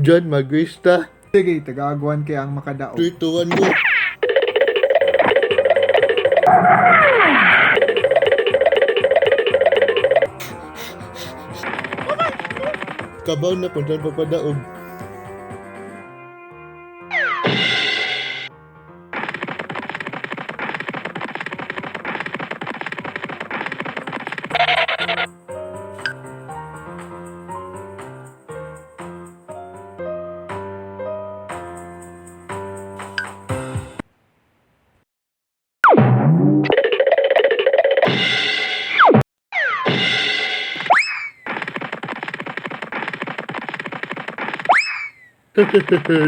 John, mag-race ta. Sige, tagaagwan kay ang makadaog. 3, 2, 1, go. Kabaw na kung saan papadaog.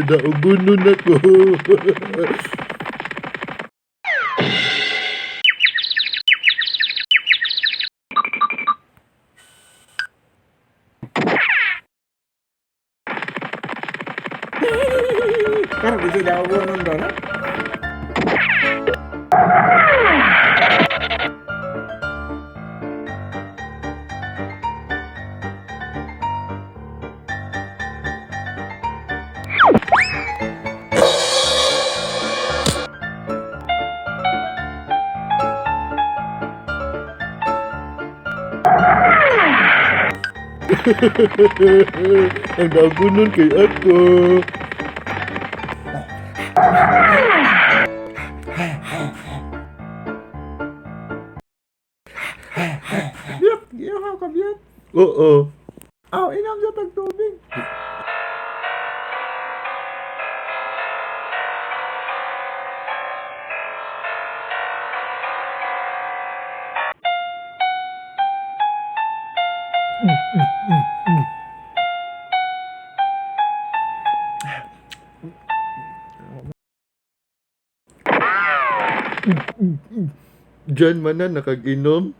Daugunon ako. Karon di sila ugonon daw na. Ang daugunon kay ako. Biyot, giyaw ka biyot. Oo. Aw, inom sa tagtubig. Diyan man na nakag-inom.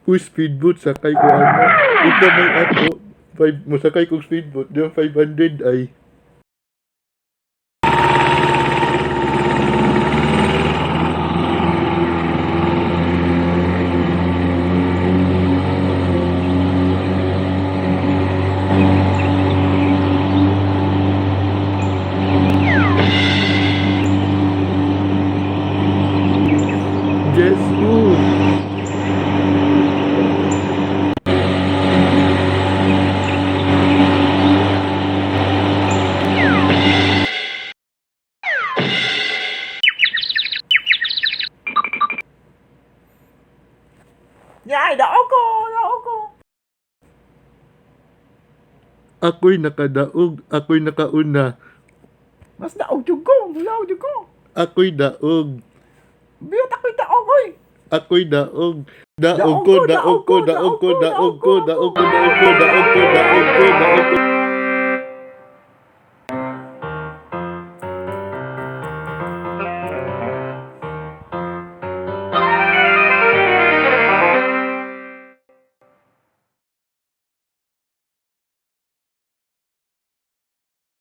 Uy, speedboat, sakay ko ana. Ito may ato. Five, musakay kong speedboat. Di ba 500 ay. Jesus! Yay, daog ko, daog ko. Ako'y nakadaog, ako'y nakauna. Mas daog jud ko, daog jud ko. Ako'y daog, Biyot ako'y daog oy. ako'y daog. Daog ko, daog ko, daog ko, daog ko, daog ko, daog ko, daog ko, daog ko, daog ko.